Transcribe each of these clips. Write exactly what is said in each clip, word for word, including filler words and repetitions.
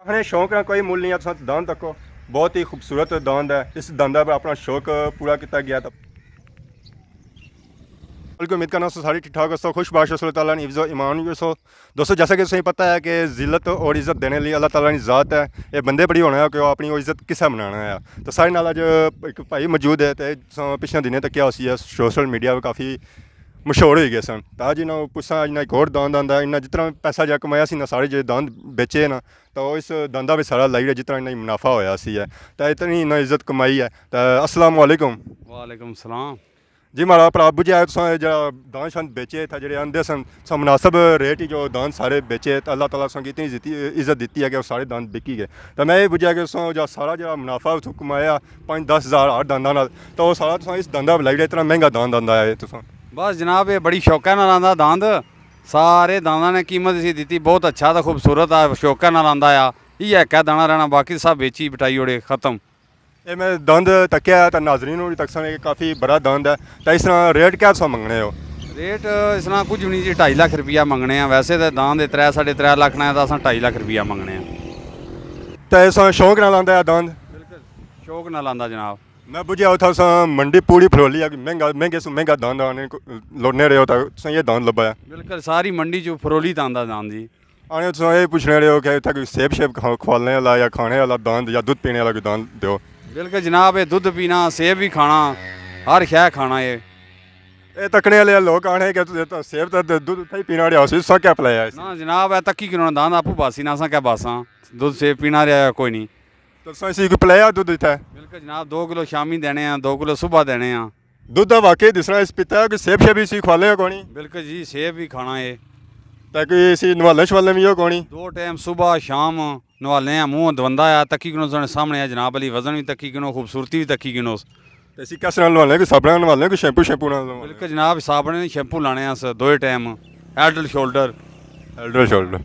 اپنے شوق نا کوئی مل نہیں ہے، تساں داند تکو، بہت ہی خوبصورت داند ہے۔ اس داندا پر اپنا شوق پورا کیتا گیا۔ تاں بلکہ امید کرنا سو سارے ٹھیک ٹھاک ہوسو، خوش باش ہوسو، اللہ تعالیٰ نے حفظ و ایمان ہوسو۔ دوستو، جیسا کہ تساں پتہ ہے کہ ذلت اور عزت دینے لئی اللہ تعالیٰ نے ذات ہے۔ یہ بندے بڑی ہونا ہے کہ وہ اپنی وہ عزت کسے بنانا ہے۔ تو سارے نال اج ایک بھائی موجود ہے، تے تساں پچھلے دنوں تک کیا ہوسی ہے، سوشل میڈیا پہ کافی مشہور ہوئی گئے سن۔ تاں اج انہاں پچھاں، اج انہاں ایک اور داند آندا، انہاں جتنا پیسہ جا کمایا سی، انہاں سارے جے داند بیچے نا، تو اس داندا پہ سارا لائی رہے جتنا انہاں منافع ہویا سی ہے۔ تاں اتنی انہاں عزت کمائی ہے۔ تاں السلام علیکم۔ وعلیکم السلام۔ جی مہاڑا بھرا بجیا ہے، تساں جڑا داند شاند بیچے تھا، جڑے آندے سن، تساں مناسب ریٹ ہی جو داند سارے بیچے، تاں اللہ تعالیٰ تساں کی اتنی عزت، عزت دیتی ہے کہ وہ سارے داند بکی گئے۔ تاں میں یہ بجیا کہ تساں جو سارا جڑا منافع اتھوں کمایا، پانچ دس ہزار ہر داندا نال، تاں وہ سارا تساں اس داندا پہ لائی رہے، اتنا مہنگا داند آندا ہے تساں۔ بس جناب، یہ بڑی شوقہ نال آندا داند۔ سارے دانداں نے قیمت اسی دیتی، بہت اچھا تے خوبصورت آ، شوقہ نال آندا آ۔ یہ ایک ہے دانا رہنا، باقی سب بیچی بٹائی اوڑے، ختم۔ اے میں داند تکیا ہے، تاں ناظرین ہوری تکسن، اے کافی بڑا داند ہے۔ تاں اس طرح ریٹ کیا تساں منگنے ہو؟ ریٹ اس طرح کچھ بھی نہیں جی، ڈھائی لاکھ روپیہ منگنے ہیں۔ ویسے تے داند اے ترے، ساڑھے ترے لاکھ نا ہے، تاں اساں ڈھائی لاکھ روپیہ منگنے ہیں۔ تاں اساں شوق نال آندا ہے داند؟ بالکل، شوق نال آندا جناب۔ میں بجیا اتھا تساں منڈی پوری پھرولی ہے، مہنگا، مہنگے سو مہنگا داند آنے کو، لوٹنے رہے ہو، تاں تساں یہ داند لبا ہے؟ بالکل، ساری منڈی چ پھرولی تاں آندا داند جی۔ آنے تساں یہ پوچھنے رہے ہو کہ اتھا کوئی سیب شیب کھا-، کھوالنے والا یا کھانے والا داند یا دودھ پینے والا کوئی داند دیو۔ بالکل جناب، یہ دودھ پینا، سیب بھی کھانا، ہر شے کھانا یہ۔ اے تکنے والے لوگ آنے کہ تساں سیب تے دودھ اتھا ہی پینا رہیا ہوسی، تساں کیا پلایا ہے؟ نہ جناب، اے تکی کنوں داند آپو باسی نا، اساں کیا باساں؟ دودھ سیب پینا رہیا کوئی نہیں۔ تساں اسی کوئی پلایا دودھ اتھا؟ بالکل جناب، دو کلو شامی دینے ہیں، دو کلو صبح دینے ہیں۔ دودھ دا واقعی دسنا اس پیتا ہے کہ سیب شیب اسی کھوالے ہو کونی؟ بالکل جی، سیب بھی کھانا ہے۔ تاکہ اسی نوالے شوالے بھی ہو کونی؟ دو ٹائم صبح شام نوالے ہیں، منہ دوندا ہے، تکی کنوں سنے سامنے ہے جناب علی، وزن بھی تکی کنوں، خوبصورتی بھی تکی کنوں۔ تے اسی کس نال نوالے؟ کوئی صابن نال نوالے، کوئی شیمپو شیمپو نال نوالے؟ بالکل جناب، صابن نہیں، شیمپو لانے ہیں اس دوئے ٹائم، ہیڈ شولڈر۔ ہیڈ شولڈر۔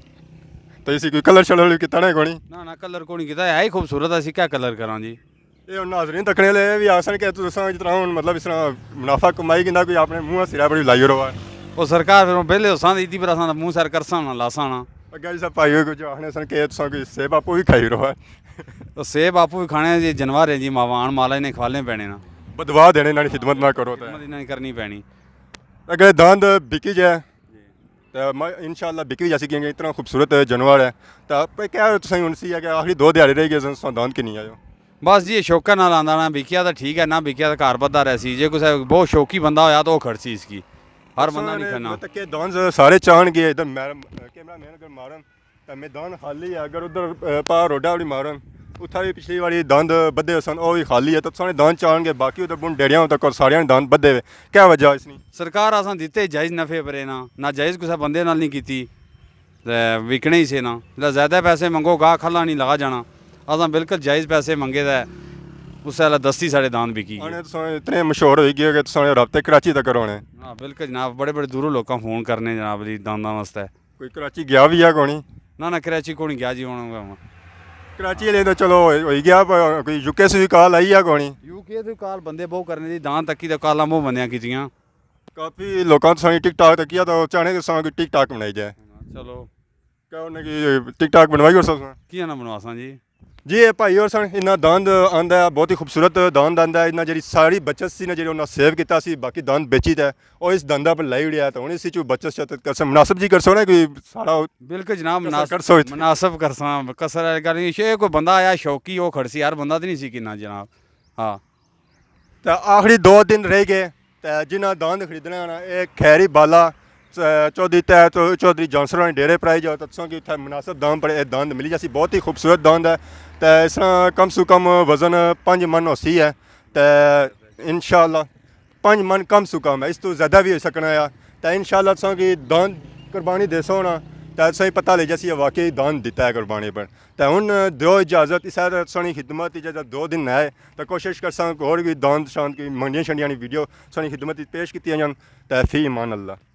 تے اسی کوئی کلر شلر بھی کیتا نہ کونی؟ نہ نہ، کلر کونی کیتا، ہے ہی خوبصورت، اسی کیا کلر کراں جی؟ اے ہن ناظرین تکنے لے بھی آسن کہ تساں جس طرح ہن مطلب اس طرح منافع کمائی گندا کوئی اپنے منہ سرا بڑی لائی رہو ہے۔ او سرکار پھر بیلے ہوساں تے ایدی پر اساں دا منہ سر کرساں نہ لاساں نہ۔ اگے جی سب بھائی ہوئے کچھ آخنے سن کہ تساں کوئی سیب آپو بھی کھائی رہو ہے۔ تو سیب آپو بھی کھانے ہیں جی، جانور ہیں جی، ماوان مالا انہیں کھوالنے پینے نا۔ بدوا دینے انہاں نی خدمت نہ کرو تے۔ خدمت انہاں نی کرنی پینی۔ اگے داند بکی جائے۔ تے ما-، انشاءاللہ بکی جاسی کیونکہ اتنا خوبصورت جانور ہے۔ تے پہ کیا تساں ہن سی ہے کہ آخری دو دیہاڑے رہ گئے سن، تساں داند کی نہیں آئے ہو؟ بس جی، شوقہ نال آندا نا، بکیا تاں ٹھیک ہے، نہ بکیا تاں گھر بدھا رہسی۔ جے کسے بہت شوقی بندہ ہویا تاں او کھڑسی اس کی۔ ہر بندہ نہیں کھڑنا۔ تکے داند سارے چان گئے، ادھر میرا کیمرہ مین اگر مارن تاں میدان خالی ہے۔ اگر ادھر، اے، پار روڈا وڑی مارن، اتھا بھی پچھلی واری داند بدھے سن، او بھی خالی ہے۔ تاں سارے داند چان گئے، باقی ادھر بن ڈیڑیاں تک اور سارے داند بدھے ہوئے۔ کیا وجہ اس نی؟ سرکار اساں دیتے جائز نفع پر نا، ناجائز کسے بندے نال نہیں کیتی۔ تے وکنے ہی سے نا۔ جیڑا زیادہ پیسے منگو گا کھلا نہیں لگا جانا۔ اساں بالکل جائز پیسے منگے تے اس ویلے دستی ساڑے داند بکی گئے۔ آنے تساں اتنے مشہور ہوئی گئے کہ تساں رابطے کراچی تک ہونے۔ ہاں بالکل جناب، بڑے بڑے دوروں لوکاں فون کرنے جناب جی دانداں واسطے۔ کوئی کراچی گیا بھی ہے کونی؟ نہ نہ، کراچی کونی گیا جی، ہن کراچی والے تو چلو ہوئی گیا، پر کوئی یو کے سے بھی کال آئی ہے کونی؟ یو کے سے کال بندے بہت کرنے جی، داند تکی تے کالاں بہت بندیاں کیتیاں۔ کافی لوکاں تساں نی ٹک ٹاک تکیا تاں چاہنے کہ تساں کوئی ٹک ٹاک بنائی جائے۔ چلو۔ کیا انہاں کی ٹک ٹاک بنوائی اور سب؟ کیا نہ بنواساں جی۔ جی، اے بھائی اور سن، انہاں داند آندا ہے، بہت ہی خوبصورت داند آندا ہے۔ انہاں جڑی ساری بچت سی نا، جڑی انہاں سیو کیتا سی، باقی داند بیچی تے او اس داندا پر لائی اڑیا ہے، تے ہن اس وچ بچت شچت کرساں، مناسب جی کرسو نا، کوئی سارا بالکل جناب، کسر مناسب، کرسو اتھے۔ مناسب کرساں، کسر والی گل نہیں۔ اے کوئی بندہ آیا شوقی، او کھڑسی، ہر بندہ تے نہیں سی کنا جناب۔ ہاں۔ تے آخری دو دن رہ گئے، تے جنہاں داند خریدنا ہونا، اے خیری بالا، چ-، چودھری تہ-، چو-، چودھری جانسر ہونے ڈیرے پر آئی جاؤ، تے تساں کی اتھے مناسب دام پر اے داند ملی جاسی۔ بہت ہی خوبصورت داند ہے، تے اس طرح کم سو کم وزن پنج من ہوسی ہے، تے انشاءاللہ پنج من کم سو کم ہے، اس تو زیادہ بھی ہوئی سکنا ہے۔ تے انشاءاللہ تساں کی داند قربانی دیسو ہونا، تے تساں کی پتہ لگ جاسی واقعی داند دیتا ہے قربانی پر۔ تے ہن دیو اجازت، اس طرح تساں نی خدمت اجازت دو دن ہے۔ تے کوشش کرساں کہ ہور وی داند شاند کی منڈیاں شنڈیاں نی ویڈیو تساں نی خدمت وچ پیش کیتیاں جان۔ تے فی امان اللہ۔